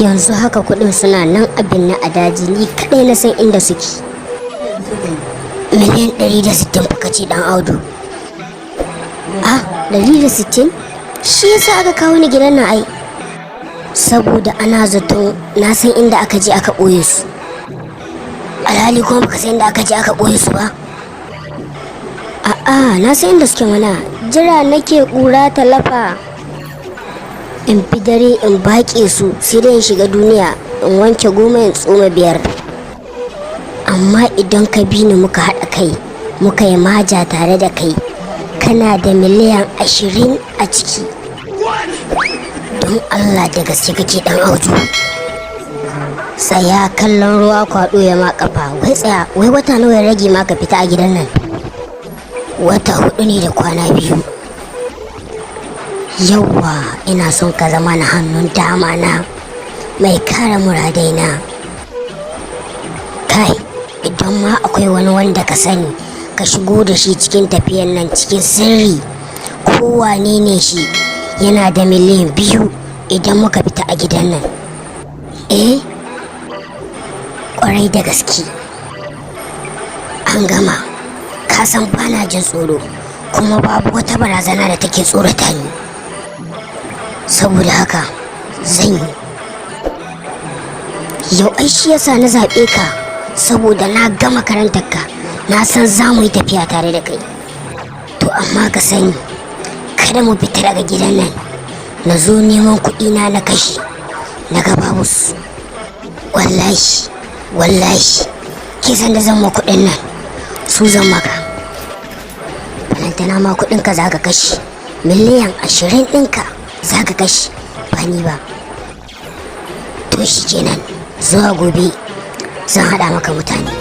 Yanzu haka kuɗin suna nan abin na a daji, ni kaɗai na san inda suke. 160 miliyan fa kace, dan Audu? Ah, 160. Shi yasa aka kawo ni gidan nan ai, saboda ana zaton na san inda aka je aka ɓoye su, alhali kuma baka san inda aka je aka ɓoye su ba. A'a, na san inda suke mana. Jira nake ƙura ta lafa in fi dare in baƙe su, sai dai in shiga duniya in wanke 10 in tsoma 5. Amma idan ka bi ni muka haɗa kai muka yi maja tare da kai, kana da 20 miliyan a ciki. Don Allah, da gaske kake, dan Audu? Tsaya kallon ruwa kwaɗo ya ma kafa. Wai tsaya, wai wata nawa ya rage ma ka fita a gidan nan? Wata 4 ne da kwana 2. Yauwa, ina son ka zama na hannun dama na mai kare muradai na. Kai, idan ma akwai wani wanda ka sani, ka shigo da shi cikin tafiyan nan cikin sirri. Kowane ne shi, yana da 2 miliyan idan muka fita a gidan nan. Eh, kwarai da gaske, an gama. Ka san bana jin tsoro, kuma babu wata barazana da take tsorata ni. Saboda haka zan yi yau. Ai shi yasa na zaɓe ka, saboda na gama karantar ka, na san za mu yi tafiya tare da kai. To amma ka sani, kada mu fita daga gidan nan na zo neman kuɗi na na kashe na ga babu su. Wallahi, wallahi, kisan da zan ma kuɗin nan su zan maka. Balantana ma kuɗin ka za ka kashe, 20 miliyan ɗinka za ka kashe, ba ni ba. To shi kenan, zuwa gobe zan haɗa maka mutane.